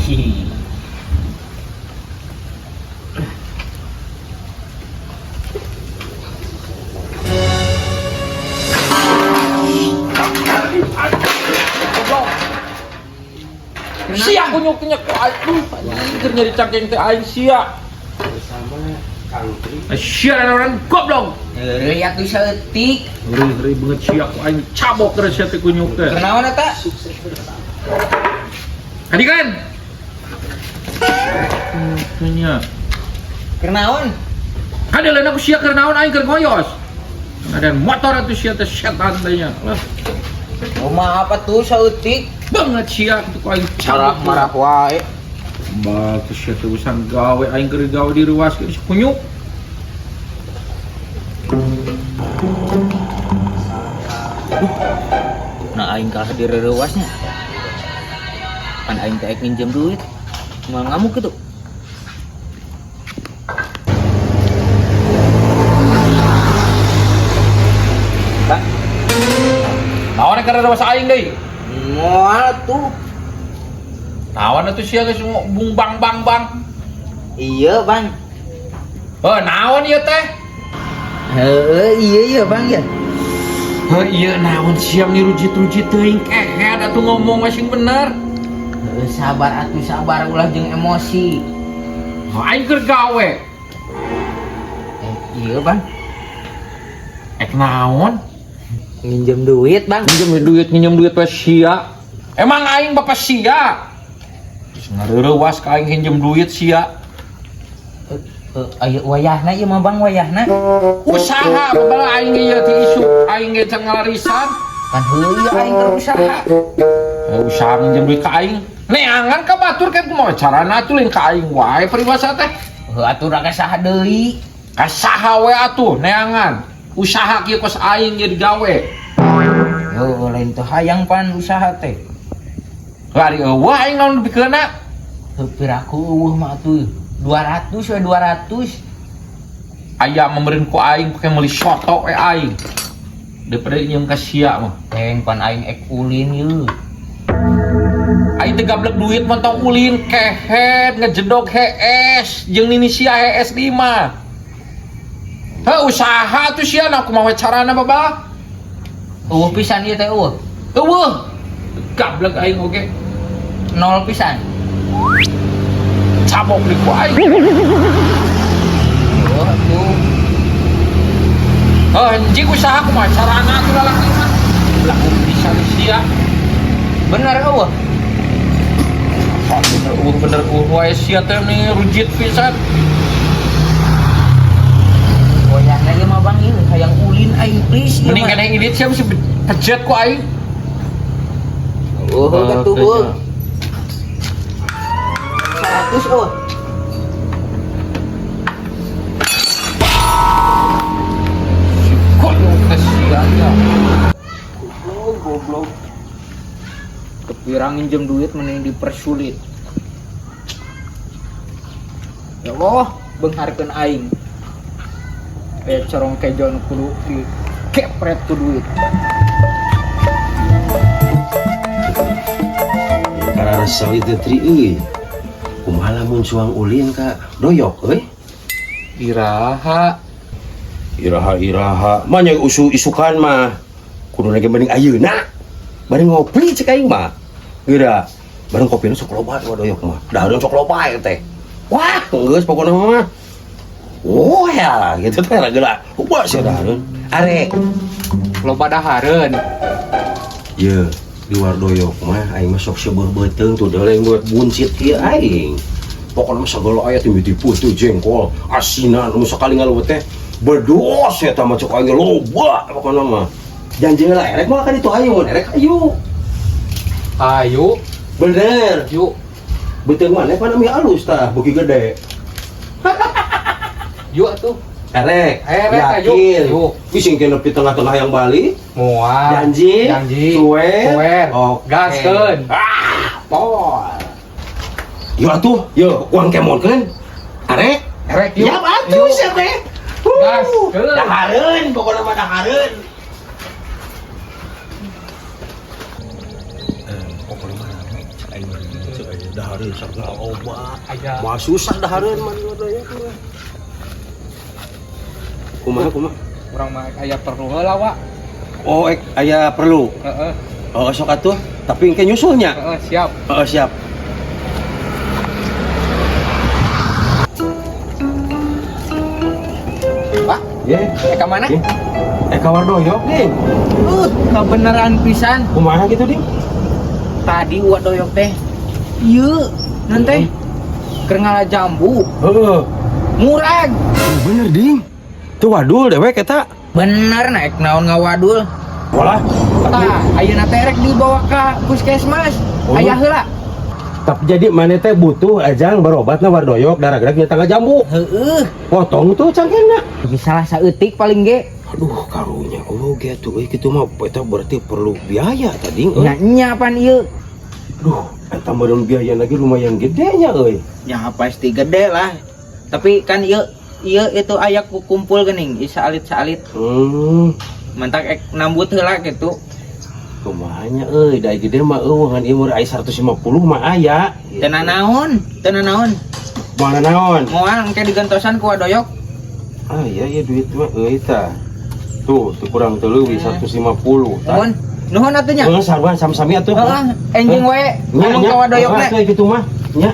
Hihi. Sia kunyuk-kunyuk. Aduh, anjing keur nyeri cangkeng teh aing sia. Bersama Kang Tri. Sia orang goblok. Heureuy atuh saeutik. Heureuy banget sia ku aing cabok keur sia teh kunyuk teh. Kunaon eta? Kadi kan? Nya. Kunaon? Kadi lain aku sia keur naon aing keur ngoyos. Ada motor atuh sia teh setan teh nya. Lah, Oh, maaf atuh saeutik. banget sia kitu ku aing cabok. Marah-marah wae. Bagus sia teh urusan gawe aing keur gawe di ruas si kunyuk. Nah aing kalah di rerewasnya. Pan aing teh minjem duit. Mau ngamuk gitu. Bang, Naon keur ruas aing deui? moal tuh. Naon atuh sia geus bung bang bang bang. Iya, Bang. Heuh, naon ieu teh? Heeh, iya iya Bang ya. Heuh, ieu naon sia meni rujit-rujit teuing kehed atuh ngomong masing bener. Heeh, sabar atuh sabar ulah jeung emosi. Heuh, aing keur gawe. Iya, Bang. Ek naon? Minjem duit, Bang. Minjem duit we sia. Emang aing bapak sia? Geus ngareurewas ka aing hinjem duit sia. Aya wayahna ieu mah Bang wayahna. Usaha babala aing ge ieu ti isuk aing ge can ngalarisan. Pan heueuh aing keur usaha. Usaha minjem duit ka aing. Neangan ka batur kan kumaha carana atuh lain ka aing wae peribahasa teh. Heuh atuh da ka saha deui. Ka saha we atuh neangan. Usaha kieu kos aing ge digawe. Heuh lain teu hayang pan usaha teh. Heuh ari eueuh aing naon dipikeunna? Heuh piraku eueuh mah atuh. 200 we 200. Aya memerin ku aing pake meuli soto we aing. Daripada nyeum ka sia mah. Teng pan aing ek ulin yeuh. Aing teh gablek duit mah tong ulin kehed ngejedog hees jeung nini sia hees di imah. Heuh usaha atuh sia na kumaha we carana babah? Eueuh pisan ieu teh eueuh. Eueuh. Gablek aing oge. Nol pisan. Cabok di ku aing. Eueuh atuh. Heuh anjing usaha kumaha carana atuh lalaki mah. Laku pisan sia. Bener eueuh. Oh, bener eueuh wae sia teh nih rujit pisan. Wayahna ieu mah Bang ieu hayang ulin aing please ieu Mending mah. keneh ngidit sia mesti pejet ku aing. Eueuh atuh eueuh. 100 eueuh. Kok teh sia ya. Goblok, goblok. Kepirang minjem duit mending dipersulit. Ya Allah, beungharkeun aing. Kayak corong kejo nu kudu dikepret ku duit. Karena resel itu Tri euy. Kumaha lamun suang ulin ka doyok euy? Iraha. Iraha-iraha, mah nya usu isukan mah. Kudu lagi mending ayeuna. Bareng ngopi cek aing mah. Geura, bareng kopina sok loba wa doyok mah. Dahareun sok loba ieu teh. Wah, geus pokona mah. Oh ya, gitu teh lah geura. Loba sia dahareun. Arek. Loba dahareun. Ye, di luar doyok mah aing mah sok seubeuh beuteung tuh deuleu buat buncit kieu aing. Pokona mah sagala aya teh mitipu tuh jengkol, asinan nu sakali ngaluwet teh bedos eta mah cek aing loba pokona mah. Janji lah erek mah kan itu ayo mun erek ayo. Ayo. Bener. Yuk. Beuteung maneh pan ami alus tah beuki gede. Yuk atuh. Erek. Erek, ayo. Yakin. Yuk. Wih sing kena di tengah-tengah yang Bali. Moal. Janji. Janji. Suwer. Suwer. Oke. Gaskeun. Ah, pol. Yuk atuh, yuk uang kemonkeun. Arek. Erek yuk. Ya atuh sia teh. Gaskeun. Dahareun, pokona mah dahareun. Pokona mah rame, cek aing mah cek aing. Dahareun sagala obat. Aya. Mah susah dahareun mah di Wardoyok mah. Kumaha kumaha? Urang mah aya perlu heula, Wak. Oh, ek, aya perlu. Heeh, Oh, sok atuh. Tapi engke nyusulnya. heeh, siap. Oh, siap. Pak, Ye. eh ka mana? Eh, eh ka Wardoyok, Ding. Kebenaran pisan. Kumaha gitu, Ding? Tadi Wa Doyok teh. Ieu, nan teh. Keur ngala jambu, Heeh. murag. Oh, bener, Ding. Tuh wadul dewek eta. Bener naik naon ngawadul. Walah. Tah, ayeuna teh rek dibawa ka puskesmas. Oh. Aya heula. Tapi jadi mana teh butuh ajang berobat na Wardoyok darah-gerak nyata jambu. Heeh, Potong tuh cangkengna. salah saeutik paling ge. Aduh, karunya oh gitu euy kitu mah eta berarti perlu biaya tadi euy. Nya nya pan ieu. Aduh, eta meureun biaya lagi lumayan gede nya euy. Ya pasti gede lah. Tapi kan ieu ieu itu aya ku kumpul geuning, isa alit-salit. Mantak ek nambut heula gitu. Kumaha nya euy, da gede mah eueuh ngan ieu mah aya 150 mah aya. Teu naon, teu naon. Mana naon? Moal engke digentosan ku Wadoyok. Ah iya iya duit mah euy tah. Tuh, tuh kurang teu leuwih 150 tah. Nuhun, nuhun atuh nya. Heeh, sarua sami-sami atuh. Heeh, enjing wae Nya, ngomong nya. ka Wadoyok Heeh, na. atuh kitu mah. Nya.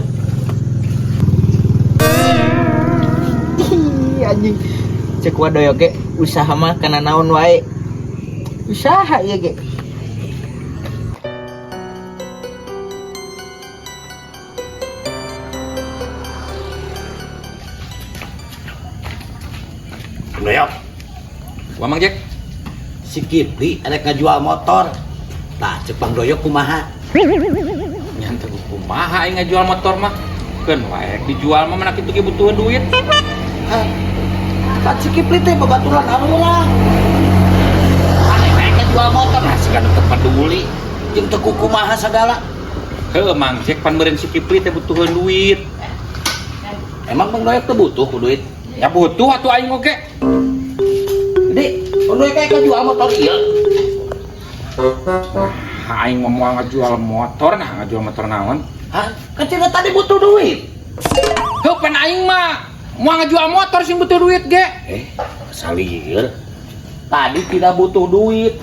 Ih, anjing. Cek Wadoyok ge usaha mah kana naon wae. Usaha ieu ge. Doyok, Wah Mang Jack, si Kipli arek ngajual motor. Tah, cek Bang Doyok kumaha? nyantai kumaha aing ngajual motor mah. Keun wae dijual mah mana kitu ge butuh duit. Hah? Pan si Kipli teh babaturan urang. Aneh wae ngajual motor, nah siga nu teu peduli. Jeung teu kumaha sagala. Heuh Mang Jack pan meureun si Kipli teh butuheun duit. Emang Bang Doyok teu butuh ku duit? Ya butuh atuh aing oge. Jadi, Bang Doyok kayak ngajual motor ieu. Nah, aing mah moal ngajual motor, nah ngajual motor naon? Hah? Kan cenah tadi butuh duit. Heuh pan aing mah moal ngajual motor sing butuh duit ge. Eh, salir. Tadi tidak butuh duit.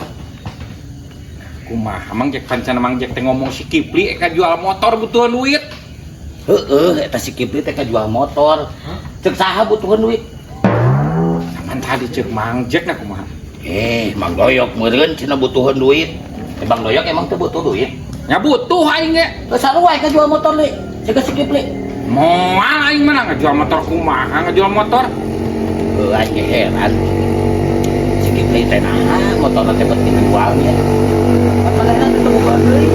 Kumaha Mang Jack pancana Mang Jack teh ngomong si Kipli ek ngajual motor butuh duit. Heeh, eta si Kipli teh ngajual motor. Cek saha butuheun duit? Saman tadi cek Mang Jack na kumaha? Eh, Mang Doyok meureun cenah butuheun duit. Eh, Bang Doyok emang teu butuh duit? Ya butuh aing ge. Geus sarua ka jual motor li. Cek si Kipli. Moal aing mana ngajual motor kumaha ngajual motor? Heuh, aing ge heran. Si Kipli teh naha motorna teh bet dijualnya. Pan manehna teu boga deui.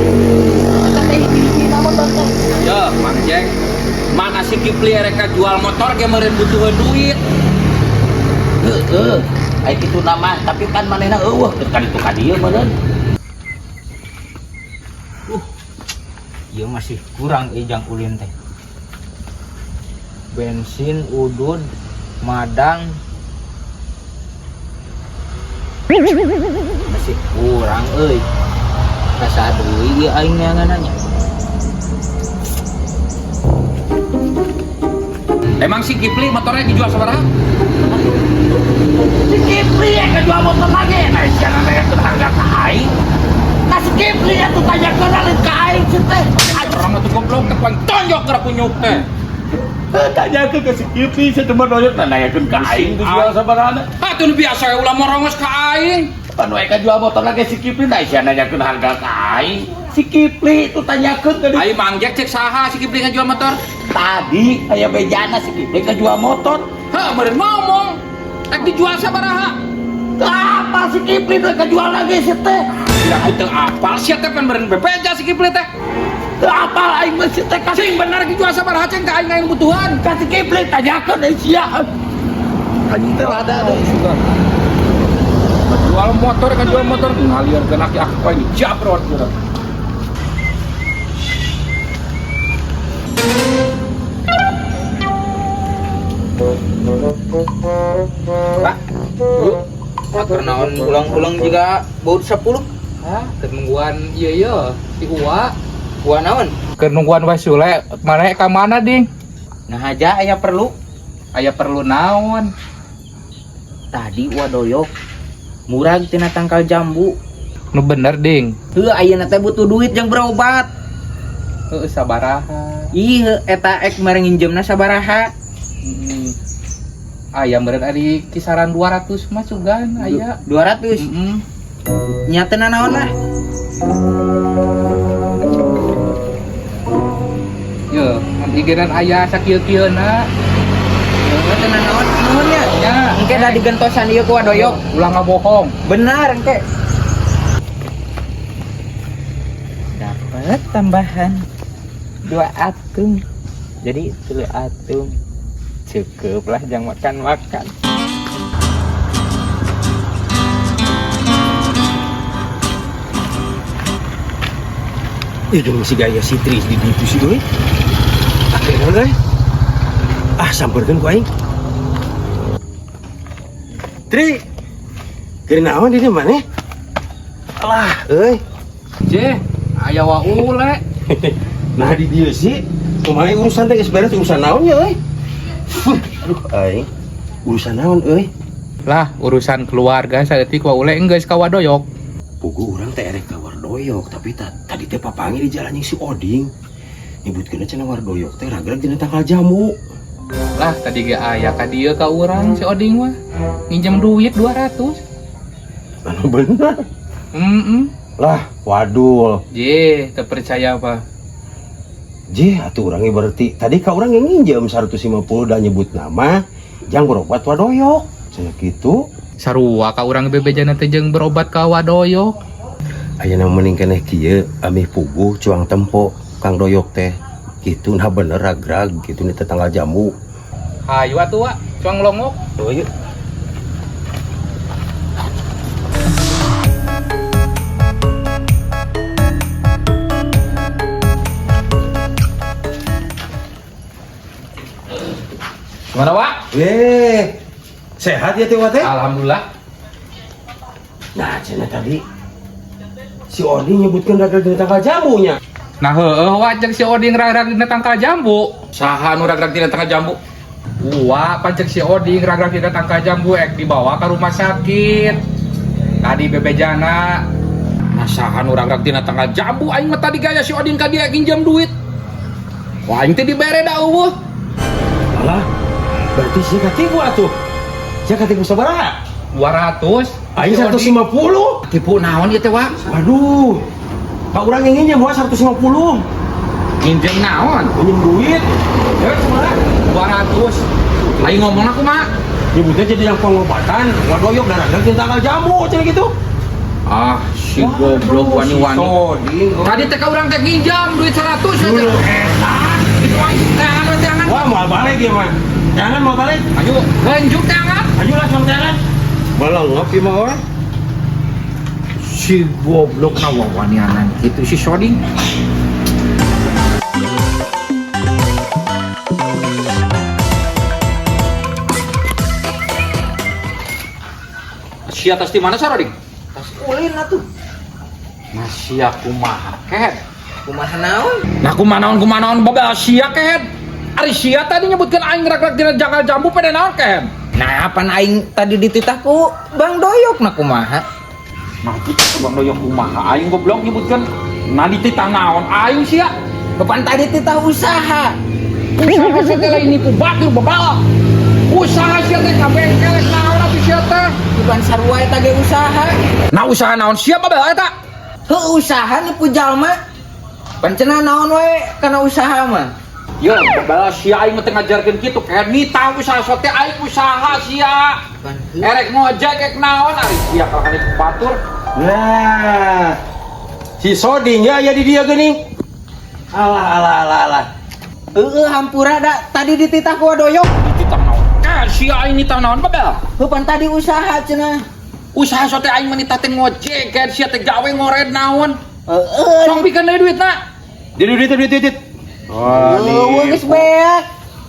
Eta teh hiji-hijina motor teh. Ya, Mang Jack. Mana si Kipli erek jual motor ge meureun butuheun duit. Heeh. Ai kitu nama, tapi kan manehna eueuh teu ka ditu ka dieu meureun. Ieu masih kurang ijang ulin teh. Bensin, udud, madang. Masih kurang euy. Rasa deui ieu aing neanganna. Emang si Kipli motornya dijual sabaraha? Si Kipli yang jual motor lagi. Nah, siapa yang harga ka aing? Nah, si Kipli atuh tanyakeun lain ka aing si teh. Orang atuh goblok teh paling tonjok geura punyuk teh. Tanyakeun ke si Kipli, si teu doyok nah nanyakeun ka aing dijual sabaraha. Atuh nu biasa we ulah morongos ka aing. Pan we ka jual motor lagi si Kipli nah sia nanyakeun harga ka aing. Si Kipli itu tanyakeun tadi. Aing Mang Jack cek saha si Kipli ngajual motor? Tadi aya bejana si Kipli ka jual motor. Heuh, meureun ngomong. Rek dijual sabaraha? Apa si Kipli nu ka jual lagi si teh? Ya aku teu apal sia teh pan meureun bebeja si Kipli teh. Teu apal aing mah si teh ka Cing bener dijual sabaraha cing ka aing aing butuhan. ka si Kipli tanyakeun deui sia. Anjing teh rada deui sugan. Jual motor kan jual motor ngalieurkeun aki aku aing dijabrot geura. Pak, bu, atur naon ulang-ulang juga baut 10. Hah, ketungguan iya iya si Uwa Gua naon? Keur nungguan Wa Sule, mana ka mana ding? Nah aja aya perlu. Aya perlu naon? Tadi Wadoyok murag tina tangkal jambu. Nu bener ding. Heuh ayeuna teh butuh duit jang berobat. Heuh sabaraha. Ih eta ek mere nginjemna sabaraha. Aya meureun ari kisaran 200 mah sugan aya. 200. Heeh. Nya teu nanaon lah. Ye, igeran aya sakieu-kieuna. Heuh teu nanaon nuhun nya. Ya, Engke da digentosan ieu ku Wadoyok. Ulah ngabohong. Benar engke. Dapat tambahan 2 atung. Jadi 3 atung. Cukup lah jangan makan-makan. Ih, dong si gaya si Tris di ditu sih euy. Akhirnya euy. Ah, sampeurkeun ku aing. Tri. Keur naon di dieu maneh? Alah, euy. Je, aya Wa Ule. Nah di dieu sih, kumaha urusan teh geus beres urusan naon ya euy? Aduh, aing. Urusan naon euy? Lah, urusan keluarga saeutik Wa Ule enggeus ka Wadoyok. Pugu urang teh erek ka Wardoyok, tapi tadi teh papangi di jalan jeung si Oding. Nyebutkeun cenah Wardoyok teh ragrag dina tangkal jambu. Lah, tadi ge aya ka dieu ka urang si Oding mah. Nginjem duit 200. Anu bener. Heeh. Lah, wadul. Je, teu percaya apa? Je, atuh urang ge berarti tadi ka urang yang nginjem 150 dan nyebut nama jang berobat Wadoyok. Cenah kitu. Sarua ka urang bebejana teh jeung berobat ka Wadoyok. Ayeuna mending keneh kieu amih puguh cuang tempo Kang Doyok teh. Kitu nah bener ragrag kitu ni tetangga jambu. Hayu atuh wa, cuang longok. Oh ieu. Gimana, Wak? Sehat ya teh Wak teh? Alhamdulillah. Nah, cenah tadi si Oding nyebutkeun ragrag dina tangkal jambunya. Nah, heueuh Wak jeung si Oding ragrag dina tangkal jambu. Saha nu ragrag dina tangkal jambu? Wah, pancen si Oding ragrag dina tangkal jambu ek dibawa ke rumah sakit. Tadi bebejana. Nah, saha nu ragrag dina tangkal jambu aing mah tadi gaya si Oding ka dia nginjem duit. Wah, aing teh dibere da eueuh. Alah, berarti si katipu atuh. Sia katipu sabaraha? 200. Aing 150. Tipu naon ieu teh, Wak? Waduh. Pak urang yang nginjem Wak 150. Nginjem naon? Nginjem duit. Ya sabaraha? 200. Aing ngomong aku mah. Nyebutnya jadi yang pengobatan, Wadoyok dan ragrag dina tangkal jambu cenah gitu. Ah, si goblok wani-wani. Tadi teh ka urang teh nginjem duit 100 aja. Dulu eta. Itu aing tangan tangan. Wah, mau balik ya, mah. Jangan mau balik. Ayo, lanjut tangan. Ayo lah sama tangan. Balongok sih mah orang. Si goblok na wawanianan gitu si Soding. Sia tas di mana Saroding? Tas ulin atuh. Nah sia kumaha kehed. Kumaha naon? Nah kumaha naon babel sia kehed. Ari sia tadi nyebutkeun aing ragrag dina jangkal jambu pede naon kehed. Nah, pan aing tadi dititah ku Bang Doyok nah kumaha? Nah kitu Bang Doyok kumaha aing goblok nyebutkeun nah dititah naon aing sia. Kapan tadi titah usaha? Usaha sia teh lain nipu batur babalak. Usaha sia teh ka bengkel naon atuh sia teh. Bukan sarua eta ge usaha. Nah usaha naon sia babel eta? Heuh usaha nipu jalma. Pancenah naon we kana usaha mah. Yo, babel sia aing mah teu ngajarkeun kitu kehed nita usaha sote aing usaha sia. Erek ngojek erek naon ari sia kalau nipu batur. Nah, si Soding ya ya di dia geuning. Alah alah alah alah. Heueuh hampura da tadi dititah ku Wadoyok. Dititah naon? Kehed sia aing nitah naon babel? Heuh pan tadi usaha cenah. Usaha sote aing mah nitah teh ngojek kehed sia teh gawe ngored naon. Heueuh. Sok bikeun deui duitna. Jadi duit duit duit. Wah, Heueuh geus beak.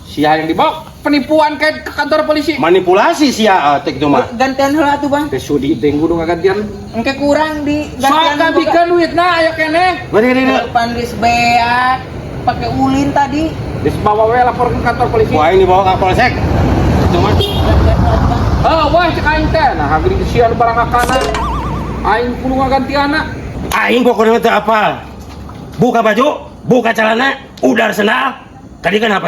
Sia yang dibawa penipuan ke kantor polisi. Manipulasi sia teh kitu mah. Gantian heula atuh Bang. Teh sudi teh kudu ngagantian. Engke kurang di Sok gantian bikeun duitna aya keneh. Gede gede. Pan geus beak. Pakai ulin tadi. Geus bawa we lapor ke kantor polisi. Ku aing dibawa ke polsek. Itu mah. Heuh, wah cek aing teh. Nah, geuning sia nu barang akana. Aing kudu ngagantiana. Aing pokoknya teu apal. Buka baju, buka celana, udar sendal. Tadi kan HP.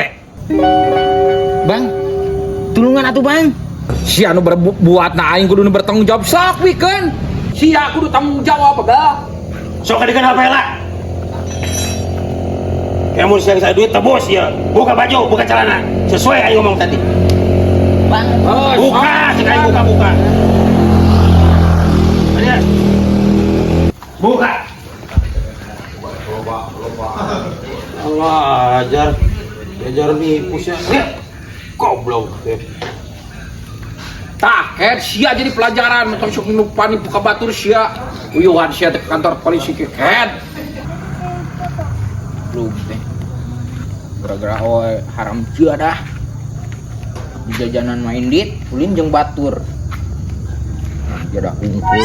Bang, tulungan atuh, Bang. Sia nu berbuat na aing kudu nu bertanggung jawab, sok pikeun. Sia kudu tanggung jawab bah. Sok kadikan HP lah. Kamu siang saya duit tebus ya. Buka baju, buka celana. Sesuai aing ngomong tadi. Bang, Oh, Buka, cek aing buka, buka. Lihat. Buka. Allah ajar. Ajar nipu sih. Lihat. Goblok. Tah, head sia jadi pelajaran tong sok nu panipu ka batur sia. Uyuhan sia teh ke kantor polisi ke head. Lu teh. Gara-gara oe haram jadah. Di jajanan main dit, ulin jeung batur. Jadah hungkul.